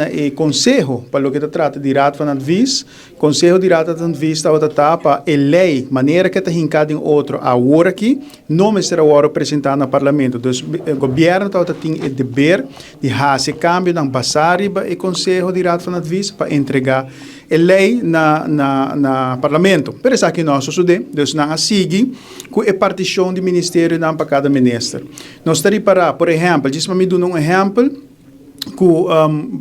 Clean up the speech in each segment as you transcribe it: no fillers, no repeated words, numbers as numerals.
na e konseho pa loke ta trata di Raad van Advies. Konseho di Raad van Advies tabata ta pa e lei manera ku e ta hinká den otro awor aki no mester a wòrdu presentá na Parlamento. Dus gobièrnu tabata tin e deber di hasi e kambionan basá riba e konseho di Raad van Advies pa entregá e lei na na na Parlamento. Pero esaki no a sosodé. Dus nan a sigui ku e partishon di ministerionan pa kada minister. Nos ta ripará, por ehèmpel, djis pa mi duna un ehèmpel, ku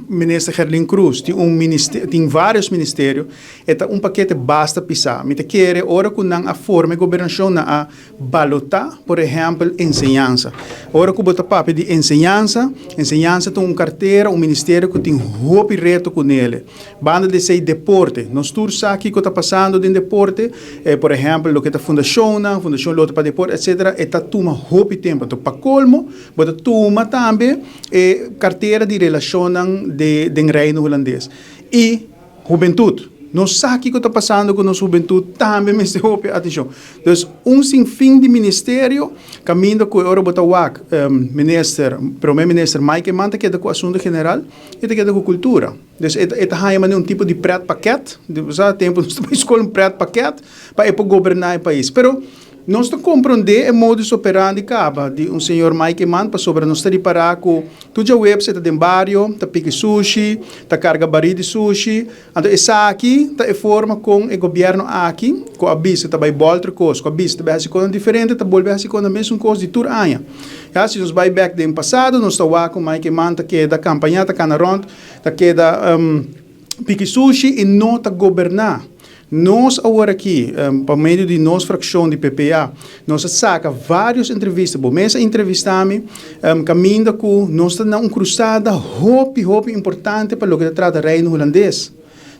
Minister Gerlin Cruz tin un ministerio, tin vários ministerio, e ta un pakete basta pisá. Mi ta kere ora ku nan a forma e gobernashon nan a balotá, por ehèmpel, enseñansa. Ora ku bo ta papia di enseñansa, enseñansa ta un kartera, un ministerio ku tin hopi reto ku nele. Banda di esei deporte. Nos tur sa kiko ta pasando den deporte, por ehèmpel loke ta fundashonnan, Fundashon Loto pa Deporte etsetera, e ta tuma hopi tempu. Anto pa kolmo bo ta tuma tambe e kartera di relashonnan den Reino Hulandes. I hubentut. Nos sa kiko ta pasando ku nos hubentut tambe mester hopi atenshon. Dus un sin fin di ministerio kaminda ku e ora bo ta wak minister, Prome Minister Mike Eman ta keda ku Asunto General i ta keda ku Kultura. Dus e ta haña manera un tipo di pretpakket, bo sa tempu nos ta bai skol un pretpakket pa e por goberná e pais. Pero nos ta komprondé e modus operandi kaba di un señor Mike Eman pasobra nos ta ripará ku tur djaweps e ta den bario, ta piki sushi, ta karga barí di sushi. Anto esaki ta e forma kon e gobièrnu aki, ku a bisa ta bai bòlter kos, ku a bisa ta bai hasi kosnan diferente, ta bolbe hasi kosnan mesun kos di tur aña. Ya, si nos bai bèk den pasado nos ta wak ku Mike Eman ta keda kampañá, ta kana rònt, Ta keda piki sushi i no ta goberná. Nos awor aki, pa medio di nos frakshon di PPA, nos a saka vários entrevista, bo mes a entrevistá mi, kaminda ku nos ta na un krusada hopi, hopi importante pa loke ta trata Reino Hulandes.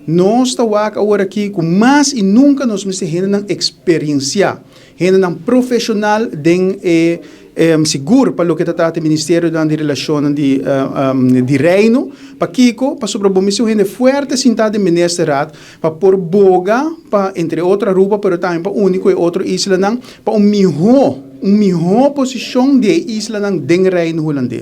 Nos ta wak awor aki ku mas i nunka nos mester hendenan eksperensiá, hendenan profeshonal den e Sigur pa loke ta trata e ministerionan di relashonnan di Reino. Pakiko? Pasobra bo mester un hende fuerte sintá den ministerraad pa por boga pa, entre otro Aruba, pero tambe pa uni ku e otro islanan pa un mihó, un mihó posishon di e islanan den Reino Hulandes.